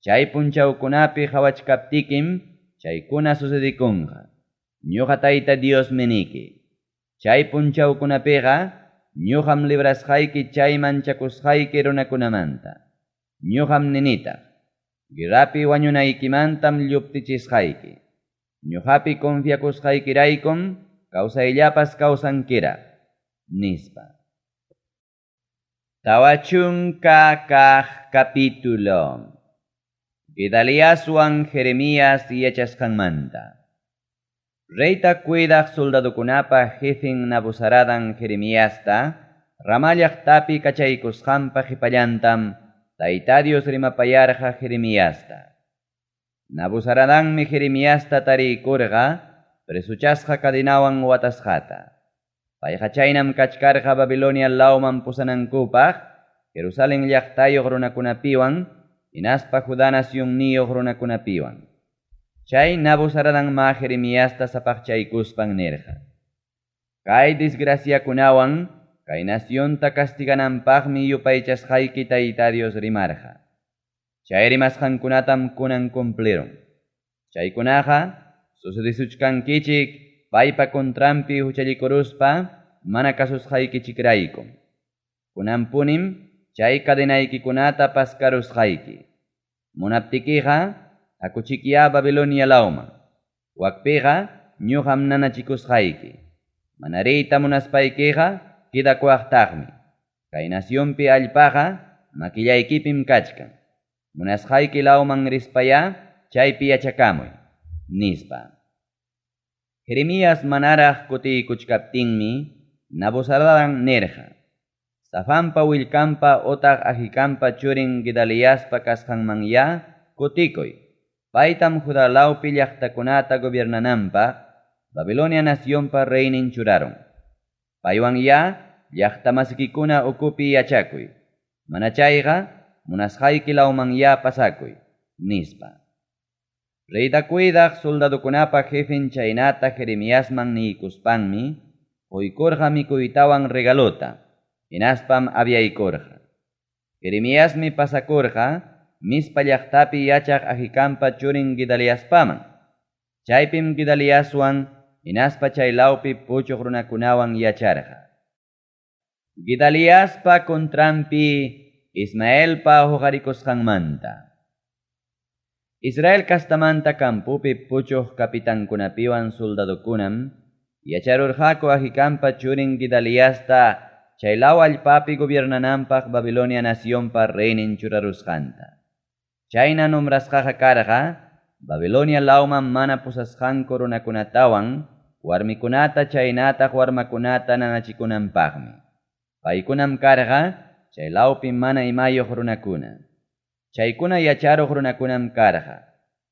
Chay punchawkunapi qawachkaptikim chaykuna sucedikunqa. Ñuqa Tayta Diosmi niki. Chay punchawkunapiqa ñuqam librasqayki chay manchakusqayki runakunamanta. Ñuqam ninitaq, guerrapi wañunaykimantam lluptichisqayki. Ñuqapi confiakusqaykiraykum kawsayllapas kawsankiraq, nispa. 40 kaq capítulo. Gedaliaswan Jeremías yachasqanmanta. Reyta cuidaq soldadokunapa jefen Nabuzaradan Jeremiasta Ramá llaqtapi kachaykusqanpa qhipallantam Tayta Dios rimapayarqa Jeremiasta. Nabuzaradanmi Jeremiasta tariykurqa presuchasqa cadenawan watasqata. Payqa chaynam kachkarqa Babilonia lawman pusanankupaq Jerusalén llaqtayuq runakunapiwan hinaspa Judá nacionniyuq runakunapiwan. Chay Nabuzaradanma Jeremiasta sapaqchaykuspan nirqa: Kay desgraciakunawan kay nacionta castigananpaqmi yupaychasqayki Tayta Dios rimarqa. Chay rimasqankunatam kunan cumplirun. Chaykunaqa sucedisuchkankichik paypa contranpi huchallikuruspa mana kasusqaykichikraykum. Kunanpunim chay cadenaykikunata paskarusqayki. Munaptikiqa Hakuchikyá Babilonia lawman. Wakpiqa ñuqam nanachikusqayki. Mana riyta munaspaykiqa quedakuwaqtaqmi. Kay nacionpi allpaqa makillaykipim kachkan. Munasqayki lawman rispayá chaypi yachakamuy, nispa. Jeremías manaraq kutiykuchkaptinmi Nabuzaradan nirqa, Safanpa willkanpa otaq Ahikampa churin Gedaliaspa kasqanmanyá kutikuy. Paytam Judá lawpi llaqtakunata gobiernananpaq Babilonia nacionpa reynin churarun. Paywanyá llaqtamasikikuna ukupi yachakuy. Mana chayqa munasqayki lawmanyá pasakuy, nispa. Reyta cuidaq soldadokunapa jefen chaynata Jeremiasman niykuspanmi quykurqa mikuytawan regalota, hinaspam aviaykurqa. Jeremiasmi pasakurqa Mizpa llaqtapi yachaq Ahikampa churin Gedaliaspaman. Chaypim Gedaliaswan hinaspa chay lawpi puchuq runakunawan yacharqa. Gedaliaspa contranpi Ismaelpa huqarikusqanmanta. Israel castamanta campopi puchuq capitankunapiwan soldadokunam yacharurqaku Ahikampa churin Gedaliasta chay law allpapi gobiernananpaq Babilonia nacionpa reynin churarusqanta. Chayna nombrasqaqa karqa Babilonia lawman mana pusasqanku runakunatawan warmikunata chaynataq warmakunata nanachikunanpaqmi. Paykunam karqa chay lawpi mana imayuq runakuna. Chaykuna yacharuq runakunam karqa.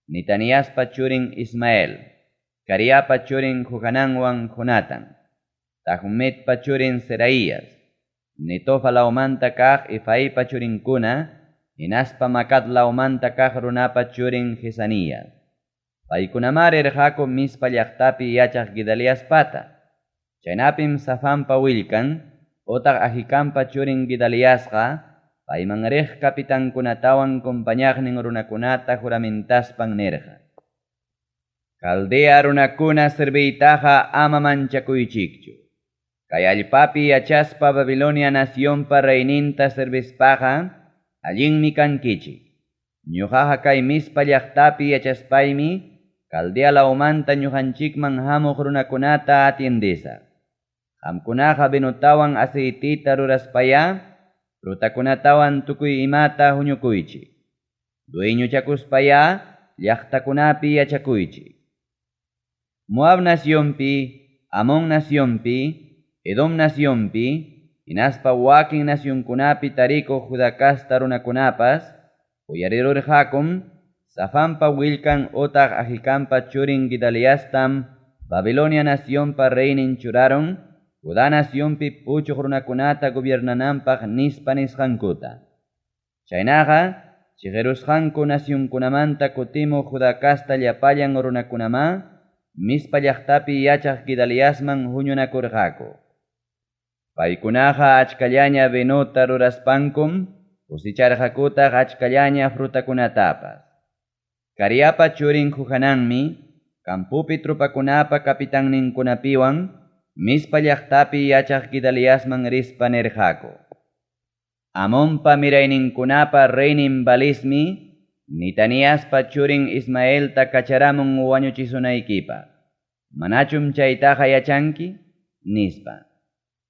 Netaniaspa churin Ismael, Careapa churin Johananwan Jonatan, Tanhumetpa churin Seraías, Netofa lawmanta kaq Efaipa churinkuna, hinaspa Macat lawmanta kaq runapa churin Jezanías. Paykunamá rirqaku Mizpa llaqtapi yachaq Gedaliaspata. Chaynapim Safanpa willkan, otaq Ahikampa churin Gedaliasqa, payman riq capitankunatawan compañaqnin runakunata juramentaspan nirqa: Caldea runakuna serviytaqa ama manchakuychikchu. Kay allpapi yachaspa Babilonia nacionpa reyninta servispaqa allinmi kankichik. Ñuqaqa kay Mizpa llaqtapi yachaspaymi Caldea lawmanta ñuqanchikman hamuq runakunata atiendesaq. Qamkunaqa vinotawan aceitita ruraspayá frutakunatawan tukuy imata huñukuychik. Dueñochakuspayá llaqtakunapi yachakuychik. Moab nacionpi, Amón nacionpi, Edom nacionpi, hinaspa wakin nacionkunapi tarikuq Judá casta runakunapas, uyarirurqakum Safanpa willkan otaq Ahikampa churin Gedaliastam Babilonia nacionpa reynin churarun Judá nacionpi puchuq runakunata gobiernananpaq nispa nisqankuta. Chaynaqa chiqirusqanku nacionkunamanta kutimuq Judá casta llapallan runakunamá Mizpa llaqtapi yachaq Gedaliasman huñunakurqaku. Paykunaqa achkallaña vinota ruraspankum cosecharqakutaq achkallaña frutakunatapas. Careapa churin Johananmi campopi tropakunapa capitanninkunapiwan Mizpa llaqtapi yachaq Gedaliasman rispa nirqaku: Amonpa mirayninkunapa reynin Balismi Netaniaspa churin Ismaelta kacharamun wañuchisunaykipaq. Manachum chaytaqa yachanki? Nispa.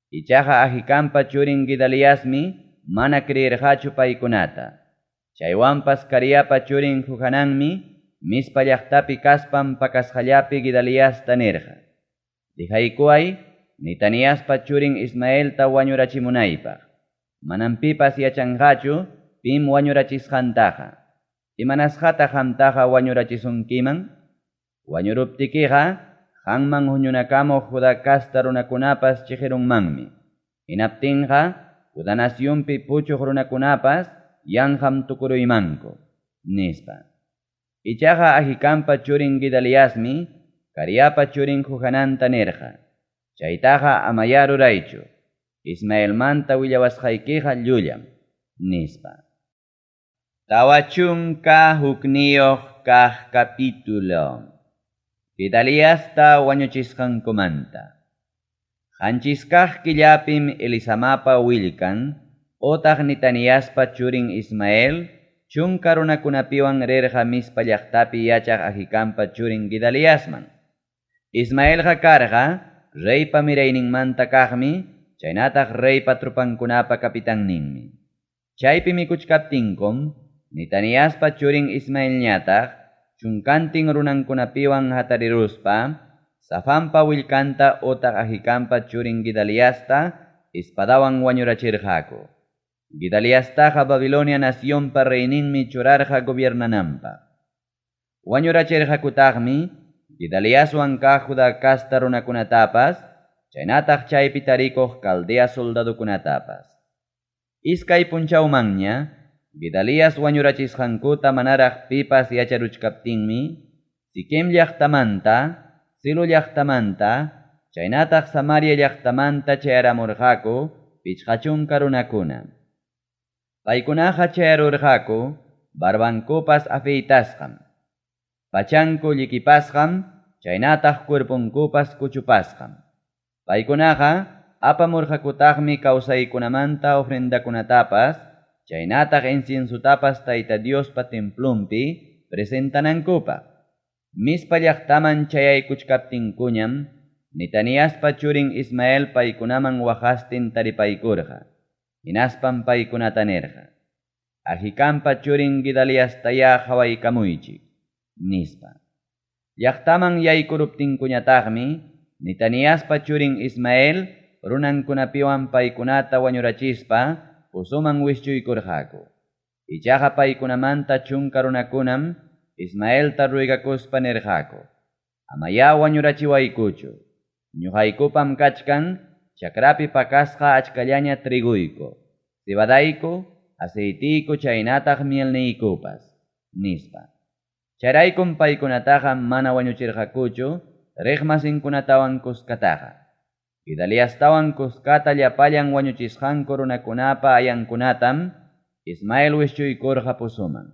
Ichaqa Ahikampa churin Gedaliasmi mana creerqachu paykunata. Chaywanpas Careapa churin Johananmi Mizpa llaqtapi kaspan pakasqallapi Gedaliasta nirqa: Dejaykuway Netaniaspa churin Ismaelta wañurachimunaypaq. Manam pipas yachanqachu pim wañurachisqantaqa. Imanasqataq qamtaqa wañurachisunkiman? Wañuruptikiqa qanman huñunakamuq Judá casta runakunapas chiqirunmanmi. Hinaptinqa Judá nacionpi puchuq runakunapas yanqam tukuruymanku, nispa. Ichaqa Ahikampa churin Gedaliasmi Careapa churin Johananta nirqa: Chaytaqa amayá ruraychu. Ismaelmanta willawasqaykiqa llullam, nispa. 41 kaq capítulo. Gedaliasta wañuchisqankumanta. 7 kaq killapim Elisamapa willkan otaq Netaniaspa churin Ismael chunka runakunapiwan rirqa Mizpa llaqtapi yachaq Ahikampa churin Gedaliasman. Ismaelqa karqa reypa mirayninmanta kaqmi, chaynataq reypa tropankunapa capitanninmi. Chaypi mikuchkaptinkum, Netaniaspa churin Ismaelñataq chunkantin runankunapiwan hatariruspa, Safanpa willkanta otaq Ahikampa churin Gedaliasta espadawan wañurachirqaku. Gedaliastaqa Babilonia nacionpa reyninmi churarqa gobiernananpaq. Wañurachirqakutaqmi Gedaliaswan kaq Judá casta runakunatapas, chaynataq chaypi tarikuq Caldea soldadokunatapas. Iskay punchawmanña, Gedalias wañurachisqankuta manaraq pipas yacharuchkaptinmi, Siquem llaqtamanta, Silo llaqtamanta, chaynataq Samaria llaqtamanta chayaramurqaku 50 runakuna. Paykunaqa chayarurqaku barbankupas afeitasqam, pachanku llikipasqam, chaynataq cuerponkupas kuchupasqam. Paykunaqa apamurqakutaqmi kawsaykunamanta ofrendakunatapas, chaynataq inciensotapas Tayta Diospa templonpi presentanankupaq. Mizpa llaqtaman chayaykuchkaptinkuñam, Netaniaspa churin Ismael paykunaman waqastin taripaykurqa. Hinaspam paykunata nirqa: Ahikampa churin Gedaliastayá qawaykamuychik, nispa. Llaqtaman yaykuruptinkuñataqmi, Netaniaspa churin Ismael runankunapiwan paykunata wañurachispa pozoman wischuykurqaku. Ichaqa paykunamanta 10 runakunam Ismaelta ruegakuspa nirqaku: Amayá wañurachiwaykuchu. Ñuqaykupam kachkan chakrapi pakasqa achkallaña triguyku, cebadayku, aceitiyku chaynataq mielniykupas, nispa. Chayraykum paykunataqa mana wañuchirqakuchu riqmasinkunatawan kuskataqa. Gedaliastawan kuskata llapallan wañuchisqanku runakunapa ayankunatam Ismael wischuykurqa pozoman.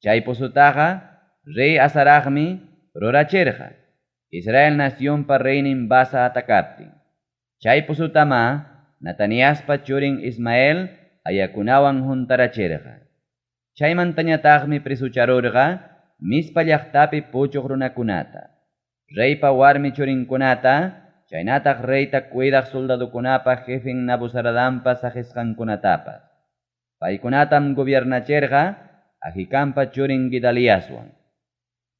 Chay pozotaqa rey Asaraqmi rurachirqa, Israel nacionpa reynin Basa atakaptin. Chay pozotama Netaniaspa churin Ismael ayakunawan juntarachirqa. Chaymantañataqmi presucharurqa Mizpa llaqtapi puchuq runakunata, reypa warmi churinkunata, chaynataq reyta cuidaq soldadokunapa jefen Nabuzaradanpa saqisqankunatapas. Paykunatam gobiernachirqa Ahikampa churin Gedaliaswan.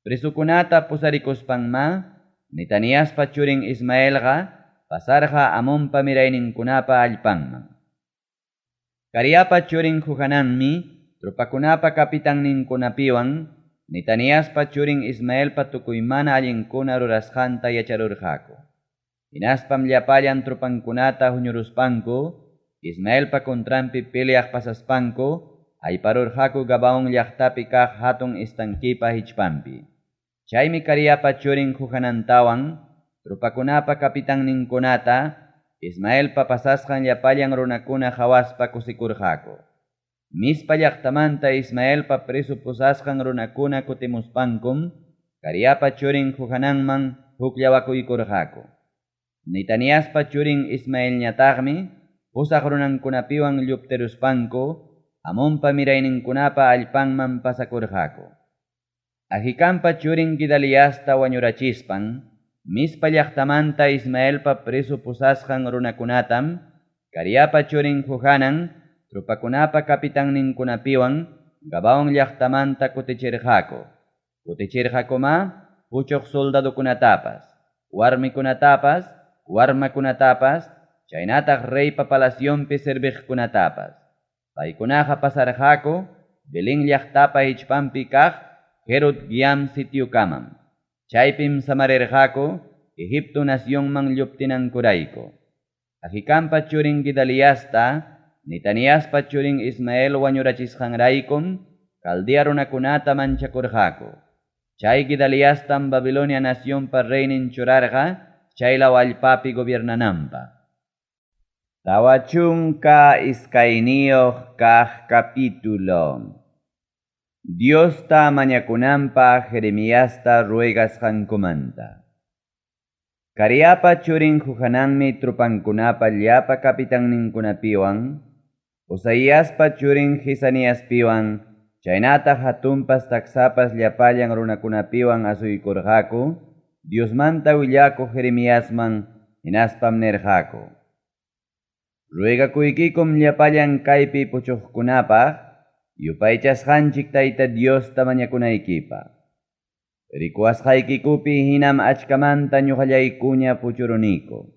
Presukunata pusarikuspanma, Netaniaspa churin Ismaelqa pasarqa Amonpa mirayninkunapa allpanman. Careapa churin Johananmi tropakunapa capitanninkunapiwan Netaniaspa churin Ismaelpa tukuy mana allinkuna rurasqanta yacharurqaku. Hinaspam llapallan tropankunata huñuruspanku, Ismaelpa contranpi peleaq pasaspanku, ayparurqaku Gabaón llaqtapi kaq hatun estanquipa hichpanpi. Chaymi Careapa churin Johanantawan, tropakunapa capitanninkunata, Ismaelpa pasasqan llapallan runakuna qawaspa kusikurqaku. Mizpa llaqtamanta Ismaelpa preso pusasqan runakuna kutimuspankum, Careapa churin Johananman hukllawakuykurqaku. Netaniaspa churin Ismaelñataqmi, pusaq runankunapiwan lluptiruspanku, Amonpa mirayninkunapa allpanman pasakurqaku. Ahikampa churin Gedaliasta wañurachispan, Mizpa llaqtamanta Ismaelpa preso pusasqan runakunatam, Careapa churin Johanan, tropakunapa capitanninkunapiwan, Gabaón llaqtamanta kutichirqaku. Kutichirqakuma puchuq soldadokunatapas, warmikunatapas, warmakunatapas, chaynataq reypa palacionpi serviqkunatapas. Paykunaqa pasarqaku Belén llaqtapa hichpanpi kaq Herod Giam sitiokamam. Chaypim samarirqaku Egipto nacionman lluptinankurayku. Ahikampa churin Gedaliasta, Netaniaspa churin Ismael wañurachisqanraykum, Caldea runakunata manchakurqaku. Chay Gedaliastam Babilonia nacionpa reynin churarqa, chaylaw allpapi gobiernananpaq. 42 kaq capítulo. Diosta mañakunanpaq Jeremiasta ruegasqankumanta. Careapa churin Johananmi tropankunapa llapa capitanninkunapiwan, Osaiaspa churin Jesaniaspiwan, chaynataq hatunpas taksapas llapallan runakunapiwan asuykurqaku Diosmanta willakuq Jeremiasman hinaspam nirqaku: Ruegakuykikum llapallan kaypi puchuqkunapaq yupaychasqanchik Tayta Diosta mañakunaykipaq. Rikuwasqaykikupi hinam achkamanta ñoqallaykuña puchuruniku.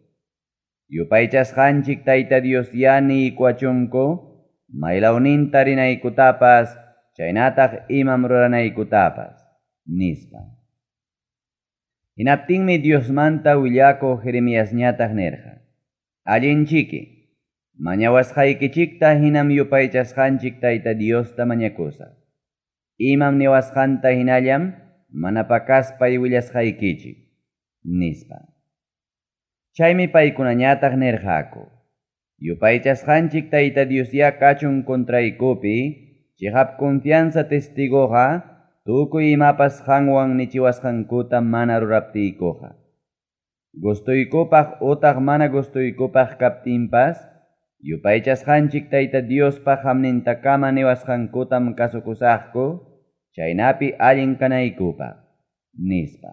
Yupaychasqanchik Tayta Diosyá niykuwachunku maylawninta rinaykutapas chaynataq imam ruranaykutapas, nispa. Hinaptinmi Diosmanta willakuq Jeremiasñataq nirqa: Allinchiki, mañawasqaykichikta hinam yupaychasqanchik Tayta Diosta mañakusaq. Imam niwasqanta hinallam mana pakaspay willasqaykichik, nispa. Chaymi paykunañataq nirqaku: Yupaychasqanchik Tayta Diosyá kachun contraykupi cheqap confianza testigoqa tukuy imapas qanwan nichiwasqankuta mana ruraptiykuqa. Gustoykupaq utaq mana gustoykupaq kaptinpas, yupaychasqanchik Tayta Diospa qamnintakama niwasqankutam kasukusaqku, chaynapi allin kanaykupaq, nispa.